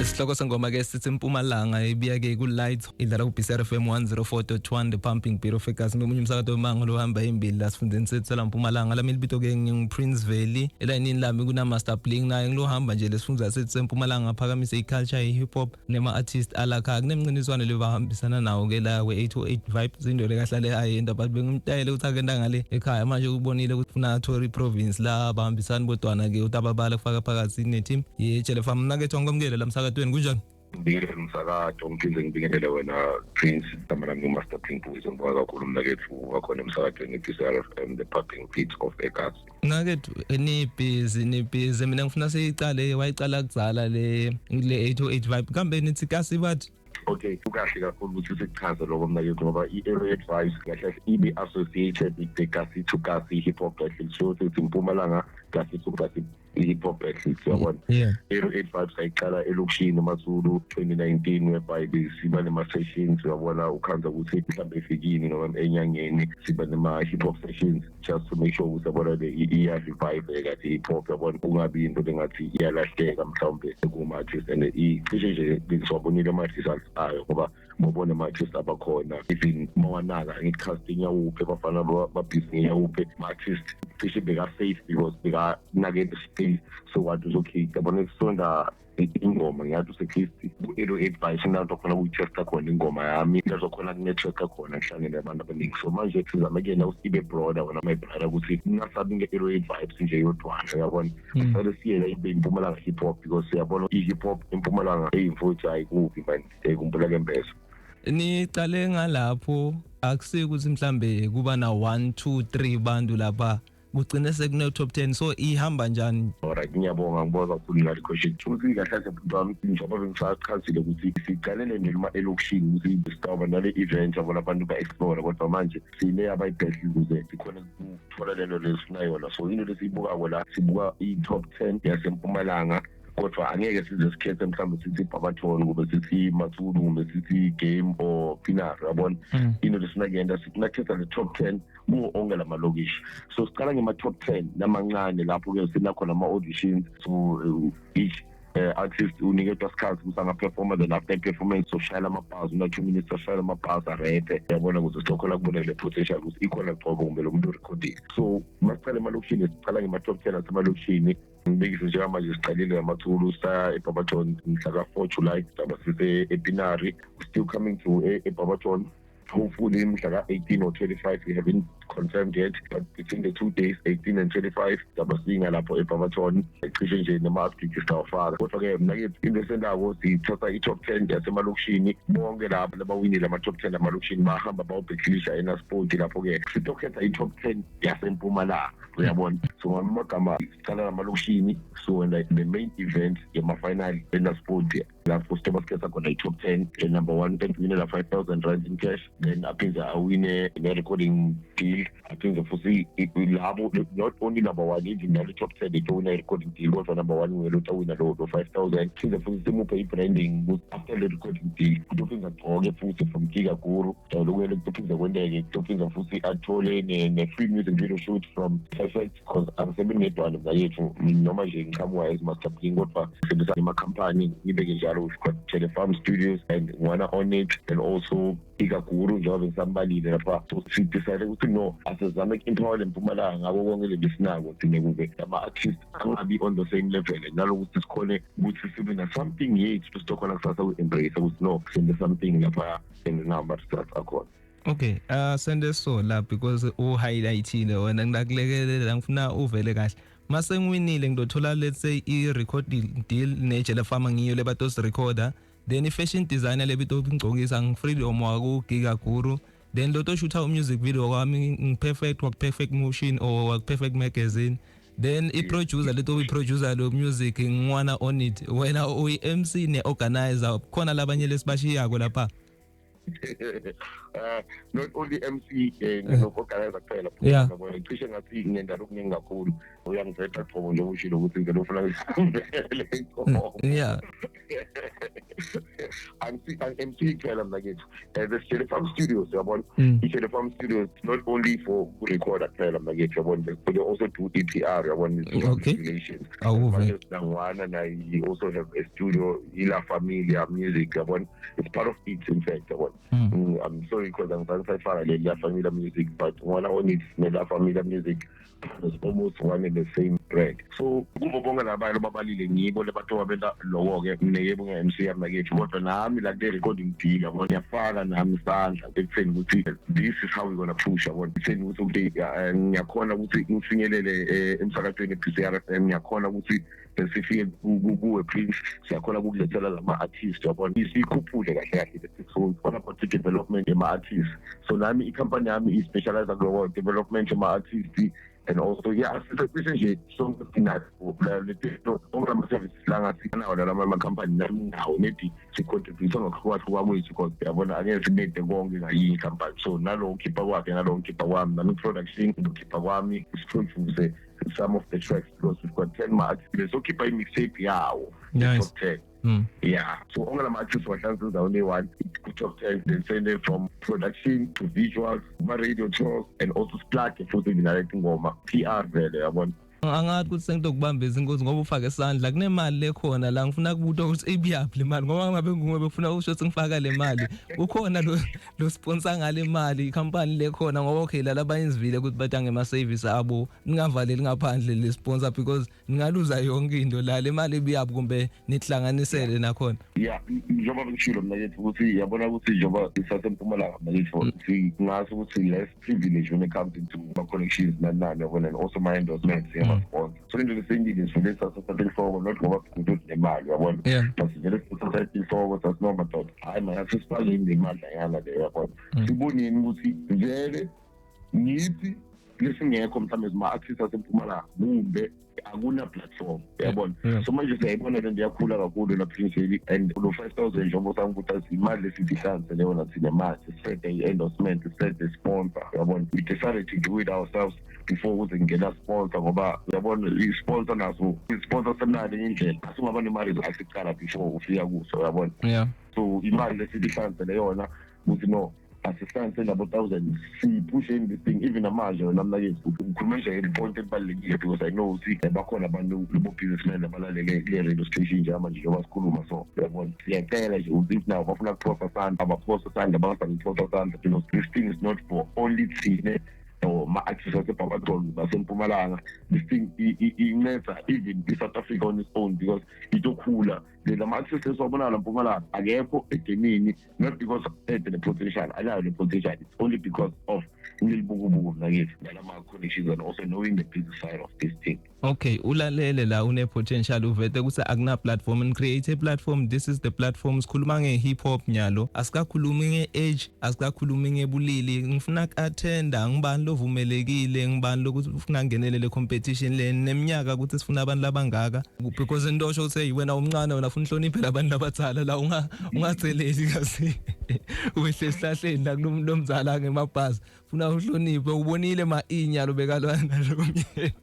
Isihloko sengoma ke sithi Mpumalanga, ibiya ke ku Light, idlala ku BCR FM 104.1, the pumping beat of ekasi, nomunye umsakazo wemango lohamba imbili la sifundeni sethu sala Mpumalanga. Lami libito ke ngingu Prince Valley, elayinini lami kuna Master Bling, naye ngilohamba nje lesifundza sethu seMpumalanga, phakamise iculture ye hip hop nema artist alakha kunemncintiswano lebahambisana nawo ke la we 808 Vibes. Into le kahlale ayenda, but bengimtayele ukuthi akenda ngale ekhaya. Manje ubonile ukuthi ufuna athole iprovince la bahambisani bodwana ke utababala kufaka phakathi ne team ye Farm. Mnakethu, angikwamukele la msakatweni, kunjani? Ngibingelele umsakato, ngiphinde ngibingelele wena Prince. Igama lami nguMaster Bling Boys. Ngibonga kakhulu mnakethu wakhona emsakatweni i-PCR FM, the pumping beat of ekasi. Mnakethu, ni-busy, ni-busy. Mina ngifuna siyicale, wayicala kudzala le 808 Vibe, kambe nithi kasi bathi? Okay, kukahle kakhulu ukuthi sikuchaze lokho mnakethu, ngoba i-808 Vibes kahle kahle ibe associated with the Kasi to Kasi hip hop battle. So sithi Mpumalanga Kasi to Kasi hip hop battle, uyabona? Yeah. 808 Vibes ayiqala elokishini eMatsulu 2019, whereby besiba nema-sessions, uyabona, ukhanza ukuthi mhlawumbe evikini noma enyangeni siba nema-hip hop sessions, just to make sure ukuthi, yabona, le iya-revive kathi hip hop, yabona, kungabi into lengathi iyalahleka mhlawumbe kuma-artist. And icishe nje siwabonile ama-artist ayo, ngoba bobona ama-artist abakhona, even mawanaka ngithi-cast inyawuphe, bafana babhizi ngenyawuphe, ma-artist cishe beka-safe because bekanake the space. So wathi okay, yabona, kusonda ingoma, ngiyathi at least ku-808 Vibes into khona ukuyithesta khona ingoma yami, into khona kunetworka khona, kuhlangene abantu abaningi. So manje sizame kuyena ukuthi ibe broader, wona my brother, ukuthi kungasabi nge-808 Vibes nje yodwana, uyabona? Sale siyela ibe iMpumalanga hip hop, because siyabona i-hip hop eMpumalanga eyimfuthu ayikubi man, ekumbula kembeso. Nicale ngalapho, akusiki ukuthi mhlambe kuba na 1 2 3 bantu lapha, kugcine sekune top 10, so ihamba njani? Alright, ngiyabonga, ngibonga kakhulu ngale question. Futhi kahle kahle bhuti wami, njengoba bengisachazile ukuthi sicalele nje noma elokishini ukuthi sitawuba nale event, yabona, abantu ba-explore, kodwa manje sine abayi-battle ukuze sikhone ukuthola lento lesifuna yona. So into lesiyibukako la, sibuka i-top 10 yaseMpumalanga, kodwa angeke size sikhethe mhlawumbe sithi Barberton, kube sithi Matsulu, kumbe sithi Game or Pienaar, yabona? Into lesinakuyenta, sinakhetha le top 10 kuwo onke lamalokishi. So sicala ngema-top 10 lamancane, lapho-ke sinakhona ama-auditions. So each artist uniketwa isikhathi ukuthi angaperforma, then after performance soshayela ama-bars, una 2 minutes ashayela ama-bars, araphe, yabona, ukuze sizokhona kubona le potential ukuthi ikhona qobo kumbe lo muntu urekhodile. So masicala emalokishini, sicala ngema-top 10 asemalokishini. Ngibekise njengamanje siqalile ngamathulu, saya eBarberton mhla ka-4 July, saba sise ePienaar, still coming to eBarberton hopefully mhla ka-18 or 25, we haven't confirmed yet, but between the 2 days, 18 and 25, saba singa lapho eBarberton. Cishe nje nama-update sitawafaka, kodwa-ke mna-ke into esendako, sithatha i-top 10 yasemalokishini. Bonke laba labawinile ama-top 10 amalokishini bahamba bawubhekhilisha eNaspoti, lapho-ke sitokhetha i-top 10 yaseMpumalanga, uyabona? So ngamagama sicala namalokishini, so and like the main event yama-final eNaspoti, lapho sitoba sikhetha khona i-top 10. Number one winela R5,000 in cash, then aphinde awine ne-recording deal, aphinde futhi labo, not only number one, even nalo top 10 itowina i-recording deal, kodwa number one nguye lotawina lo 5000. Phinde futhi simuphe i-branding ukuthi after le recording deal kutophinde agcoke futhi from Giga Guru, lokuye kutophinde kwenteke, kutophinde futhi athole ne-free music video shoot from Perfect, because angisebenzi ngedwana mnakethu, noma nje ngiqhamuka as Master Bling, kodwa ngisebenzisa amakhampani, ngibeke njalo, we've got Telefarm Studios and Ngwana On It and also Igaguru, njengoba bengisambalile lapha. So sidecide ukuthi no, asizame uku-empower le Mpumalanga ngako konke le besinako thina, kuze ama-artist angabi on the same level, nalokuthi sikhone ukuthi sibe na something yethu sizokhona kusasa ku-embrace ukuthi no, sende something lapha and now ama-results akhona. Okay, sende so la because u highlightile wena, ngilakulekelela, ngifuna uvele kahle. Mase ngiwinile, ngidothola, let's say, i recording deal nejele farmer, ngiyo lebatos recorder, then i fashion designer lebito ngigcokisa ngifreedom waku Giga Guru, then lo to shoota music video kwami ngiperfect waku Perfect Motion or waku Perfect Magazine, then i producer leto i producer lo music ngwana On It, wena uyi MC ne organizer, khona labanye lesibashiyako lapha? Not only MC no-organizer kuphela. Yabona, cishe ngathi nginendalo okuningi kakhulu. Uyangiveta qobo njengoba ushilo ukuthi ngicela ufuna ngivele qobo. Angi-MC kuphela mna kethu. The Shelefam Studios, uyabona, i-Shelefam Studios not only for ukurekhoda kuphela mna kethu, uyabona, but they also do EPR, uyabona, relations. Awuve. Nangwana naye, he also have a studio, Ila Familia Music, uyabona. It's part of it, in fact, uyabona. I'm sorry because angizange sayifaka le La Familia Music, but one on it ne-La Familia Music is almost one and the same brand. So kubo bonke labantu babalile ngibo lebantu abenta loko-ke. Mina yebo nge-MC yami nakethu, kodwa nami la kule recording deal, yabona, ngiyafaka nami isandla ekutheni ukuthi this is how we're gonna push, yabona, ekutheni ukuthi okay, ngiyakhona ukuthi ngifinyelele emsakatweni e-PCR FM, ngiyakhona ukuthi sifike kuwe Prince, siyakhona ukukulethela lama-artist, yabona, sikhuphule kahle kahle. So it's all about the development yama-artist. So nami ikhampani yami i-specialize kuloko, development yama-artist, and also, yeah, sisho nje sonke sinakho letinto, onke lama-services langathi nawo lama amakhampani, nami nawo, maybe si-contribute ngokuhlukahluka kwethu, because yabona angeke sinede konke ngayinye ikhampani. So nalowo ukhipha kwakhe, nalowo ngikhipha kwami, nami production ngikhipha kwami, si-produce some of the tracks, because we've got 10 ma-artists sokhipha i-mixtape yawo. Nice. Top 10. Yeah, so onke lama-artists wahlanganisa endaweni eyi-one ku-top 10, then send from production to visuals, kuma-radio tours, and also splug futhi naleti ngoma, PR vele, yabona. Angathi ukuthi sengitokubamba izingozi ngoba ufake isandla kunemali lekhona la. Ngifuna kubuta ukuthi ibiyaphi le mali, ngoba ngabe nguwe befuna usho ukuthi ngifaka le mali, kukhona lo sponsor ngale mali, ikhampani lekhona? Ngoba okay, la labanye sivile ukuthi bathi ngema service abo, ningavaleli ngaphandle le sponsor because ningaluza yonke into la. Le mali ibiyaphi, kumbe nihlanganisele nakhona? Yeah, njengoba bengishilo mina kethu ukuthi yabona ukuthi njengoba isasempumalanga mina kethu, singazi ukuthi less privilege when it comes into ma-connections nani nani, yabona, and also my endorsements yama-sponsor. So into lesengile sivele sasathatha inhloko, not ngoba ukuthi nemali, uyabona, but sivele sasathatha inhloko, sathi no madoda, hhayi mana, asesifakeni le mali lanyana le, uyabona. Siboneni ukuthi vele ngithi lesingekho mhlawumbe zima-artist asempumalanga kumbe akuna platform, uyabona. So manje siyayibona lento iyakhula kakhulu la Prince, and lo 5000 njengoba usangibuta, imali lesithi ihlanze leyo nathi nemali sisete i-endorsement, sisete sponsor, uyabona. We decided to do it ourselves before kuze kungena sponsor, ngoba uyabona i-sponsor naso, i-sponsor semnandi enye indlela, asingaba nemali asiqala before ufika kuso, uyabona. So imali lesithi ihlanze leyona ukuthi no, asihlanze labo thousand, siyiphusheni this thing. Even namanje wena mnakethu ukhulume nje nge-point ebalulekile, because I know ukuthi bakhona abantu bo-businessmen abalalele kule radio station njengamanje njengoba sikhuluma. So uyabona, siyacela nje ukuthi if now bafuna kuphosa sandla, abaphosa sandla, bangasani kuphosa sandla, because this thing is not for only thine or ma-artists aseBarberton basempumalanga. This thing inceda even i-South Africa on its own, because itokhula le lama-artists esiwabonala mpumalanga akekho egemini, not because ede le-potential, anayo le-potential, it's only because of kulelibukubuku mnakethu nalama-connections and also knowing the business side of this thing. Okay, ulalele la, une potential, uvete ukuthi akuna platform and create a platform. This is the platform. Sikhuluma nge hip hop nyalo, asikakhulumi nge age, asikakhulumi ngebulili. Ngifuna ku-attenda, ngibani lovumelekile, ngibani lokuthi ufuna ngenele le competition le, neminyaka ukuthi sifuna abantu labangaka? Because into osho ukuthi hey, wena umncane, wena ufuna uhloniphe labantu labadzala la, ungatheleli kasi wehle esihlahleni la kulo lomzala ngemabhasi, funa uhloniphe. Ubonile ma inyalo bekalwana nalomnye,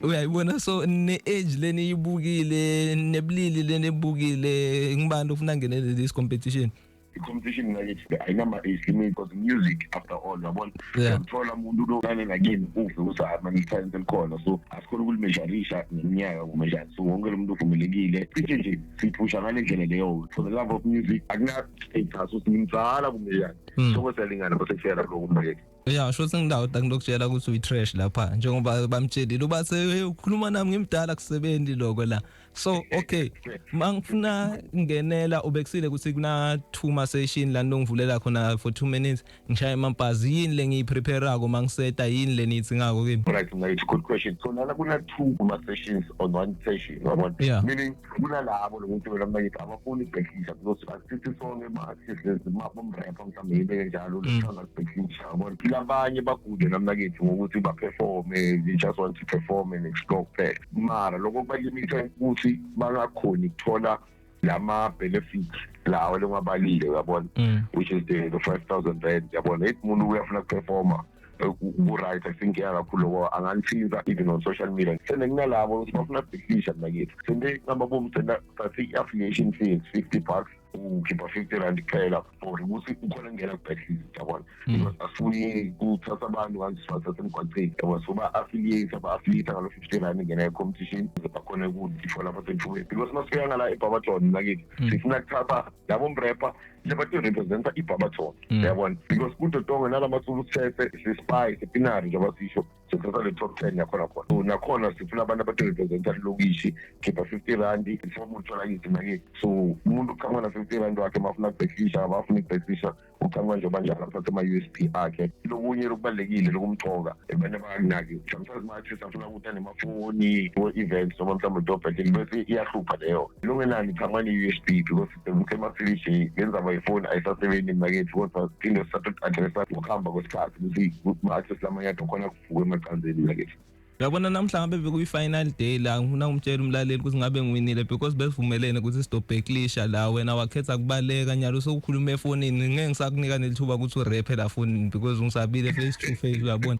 uyayibona. So ne-age leni ibukile, nebulili leni ebukile, ngibani ufuna ngenele this competition? I-competition ngakithi ayinama-age limit, because music after all, uyabona, uyamthola umuntu lo lale ngakini uve ukuthi hayi mani, ithalente elikhona, so asikhona ukulimeasurisha ngeminyaka kumbe njani. So wonke lo muntu uvumelekile. Cishe nje siphusha ngale ndlela leyo, for the love of music. Akuna-status ukuthi ngimdzala kumbe njani. Sonke siyalingana basefika lokho mnakethu. Ya, sho sengindawo ngilokutshela ukuthi uyi-trash lapha, njengoba bamtshelile ubathe, "Hey, ukhuluma nami ngimdala, kusebenzi lokho la." So okay, mangifuna ngenela, ubekusile ukuthi kuna two ma session la nongivulela khona for 2 minutes ngishaya amabhazi. Yini le ngiyiprepare-ako mangiseta? Yini le nithi ngako kimi? Right, mnakethu, good question. So lana kuna two ma-sessions on one session, uyabona. Meaning kunalabo lokuthi wena mnakethu abafuni ukubhekisha, because asithi sonke ma-artists bomrapha mhlawumbe yibeke njalo lethanda ukubhekisha, yabona. Labanye bagude namnakethu ngokuthi baperforme, they just want to perform and explore kuphela, mara lokho kubalimitha ukuthi bangakhoni ukuthola lama-benefits lawo lengabalile, uyabona, which is the 5000 rand, yabona. If umuntu uyafuna ukuperforma ku-right, I think iya kakhulu lokho, angalithinta even on social media. Sende kunalabo ukuthi bafuna ukubhekisha mnakethu, sende ngababomi, senda sathi i-affiliation fee is $50. Ukhipha R50 kuphela for ukuthi ukhona kungena ku-battle, yabona, because asifuni kuthatha abantu kanje sibathatha emgwaqeni, yabo. So ba-affiliate, ba-affiliate ngalo R50 ingena i-competition ukuze bakhone ukuthola basethubeni, because masifika ngala eBarberton nakithi, sifuna kuthatha labo mrapper lebato-representa iBarberton, yabona, because kutotonke nalamatsulu sithethe si-spy sepinari, njengoba sisho sithatha le top 10 yakhona khona. So nakhona sifuna abantu abato-representa lokishi. Khipha R50 ifomu, uthola kithi nakithi. So umuntu uqhamuka na R50 wakhe, mafuna kubhekisha, abafuna ukubhekisha, uqhamuka njengoba njalo aphathe ama-USB akhe. Lokunye lokubalulekile lokumcoka abantu abangakunaki, sometimes ma-artist afuna ukuthi anemafoni we-events noma mhlawumbe udobhekile, bese iyahlupha leyo. Lungenani, qhamuka ne-USB, because ema-CDJ lenzaba ifoni ayisasebenzi makethi, kodwa phinde sisathu-addressa ngokuhamba kwesikhathi ukuthi ma-artist lamanye akhona kuvuka emacanzeni makethi. Uyabona, namhla ngabe bekuyi-final day la, ngifuna umtshela umlaleli ukuthi ngabe ngiwinile, because besivumelene ukuthi sidobheklisha la, wena wakhetha kubaleka. Nyalo sewukhuluma efonini, ngeke ngisakunika nelithuba ukuthi urephe la fonini because ngisabile face to face, uyabona.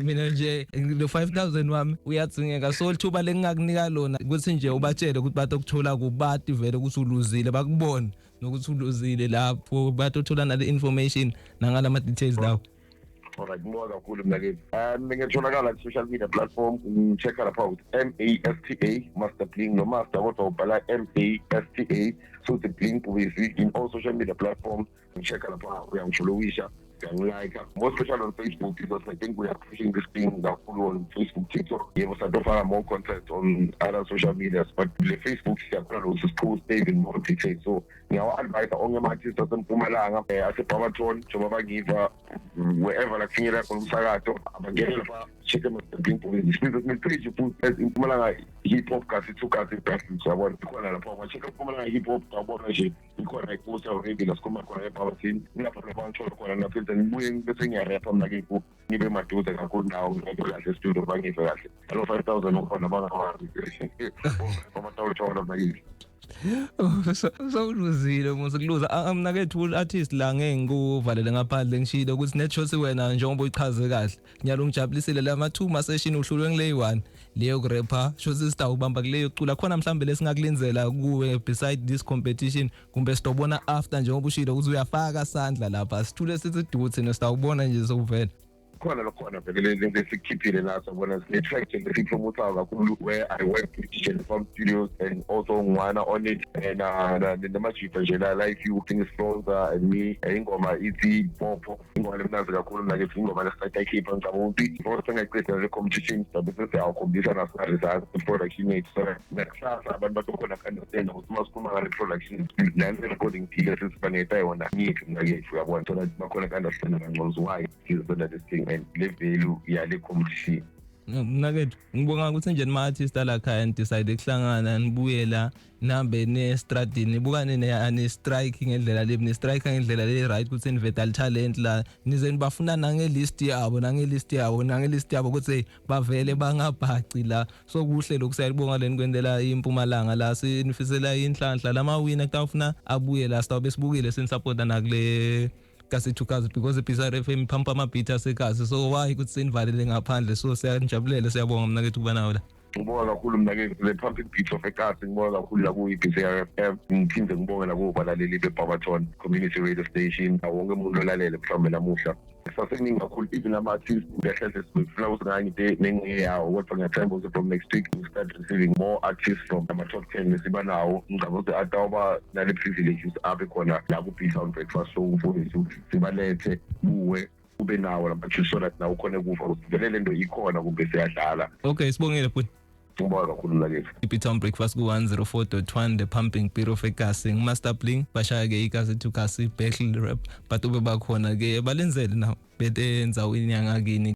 Mina nje lo 5000 wami uyadzingeka, so lithuba lengingakunika lona ukuthi nje ubatshele ukuthi batokuthola kubati vele ukuthi uluzile, bakubone nokuthi uluzile lapho batothola nale information nangalama details lawo. Alright, ngibonga kakhulu mnakethu. Ngiyatholakala ku-social media platform, ngi-check-a lapha ukuthi Masta, Master Bling, no Master kodwa ubhala Masta, so the Bling Bubisi in all social media platforms. Ngi-check-a lapha, uyangifollowisha, uyangi-like, more especially on Facebook, because I think we are pushing this thing kakhulu on Facebook, TikTok. Yebo, satofaka more content on other social medias, but le Facebook siyakhona nokuthi sipost even more details. So ngiyawa-advise onke ama-artist aseMpumalanga, aseBarberton, njengoba bangiva wherever la kufinyelela khona umsakazo, abangene lapha, check Master Bling Bubisi. Sibiza sine-page futhi as Impumalanga Hip Hop Kasi to Kasi Battles, yabona, ikhona lapha. Unga-check Impumalanga Hip Hop, uyabona nje ikhona ipost already la sikhuluma khona eBarberton, ngilapho lapha ngithola khona. Naphinde ngibuye bese ngiyarepha mna ke, ngibe maduze kakhulu nawo, ngeke kahle studio bangive kahle. Alo 5000 ukhona, bangawazi abatawuthola mnakethu. Sowuluzile musa kuluza mnakethu artist la, ngeke ngikuvalele ngaphandle. Ngishilo ukuthi net wena njengoba uyichaze kahle nyalo, ngijabulisile lama two ma session uhlulwe ngile one leyo kurapper, sho sister ubamba kuleyo cula khona. Mhlambe lesingakulindzela kuwe beside this competition, kumbe sitobona after, njengoba ushilo ukuthi uyafaka sandla lapha, sithule sithi duthi nesitawubona nje sokuvela. Khona lokhona vele lesikhiphile naso, bona sine-track nje lesiyipromotayo kakhulu where I work with DJ Farm Studios and also Ngwana on it and namajita nje la, like you thing sponsor and me. Ingoma ithi Popo, ingoma lemnandzi kakhulu mnakethi, ingoma lesisayitayikhipha. Ngicabanga ukuthi before singayiceda le competition sizabe sesiyawukhombisa naso production yethu, so nakusasa abantu batokhona ku-understand ukuthi uma sikhuluma ngale production nale recording thile sesibaneta yona ngiyiphi mnakethu, uyabona, so that bakhona ku-understand kangcono why sizona this thing and le value yale competition. Mnakethu, ngibonga ukuthi nje nima-artist alakhaya ni-decide kuhlangana, nibuye la, nihambe ne-stradini, nibukane ne-strike ngendlela le ni-strike ngendlela le right, ukuthi niveta talent la, nize nibafuna nange-list yabo, nange-list yabo, nange-list yabo, ukuthi bavele bangabhaci la. So kuhle lokhu, siyalibonga leni kwendela impumalanga la, sinifisela inhlanhla. Lamawina kutawufuna abuye la, sitawube sibukile, sinisupporta nakule kasi to kasi, because iBCR FM iphampa ama-beat asekasi, so why ukuthi sinivalele ngaphandle? So siyajabulela, siyabonga mnakethu kuba nawe la. Ngibonga kakhulu mnakethu, the pumping beats of ekasi. Ngibonga kakhulu la kuyi-BCR FM, ngiphinde ngibonge la kubalaleli be-Barberton Community Radio Station, wonke umuntu olalele mhlawumbe namuhla. Sasekuningi kakhulu, even ama-artist ngehlele sifuna ukuthi ngangide nengxenye yawo, kodwa ngiyathemba ukuthi from next week we start receiving more artists from ama-top 10 lesiba nawo. Ngicabanga ukuthi atawuba nale privilege ukuthi abe khona la ku-B-Town Breakfast Show, umfundisi, ukuthi sibalethe kuwe, ube nawo lama-artist so that nawe ukhone kuva ukuthi vele le nto ikhona kumbe siyadlala. Okay, sibongile futhi. Ngibonga kakhulu mnakethu. I-Town Breakfast ku-104.1, the pumping beat of ekasi. Ngumaster Bling, bashaya-ke ikasi to kasi battle rap, but ube bakhona-ke balenzele nawo bete endzaweni yangakini.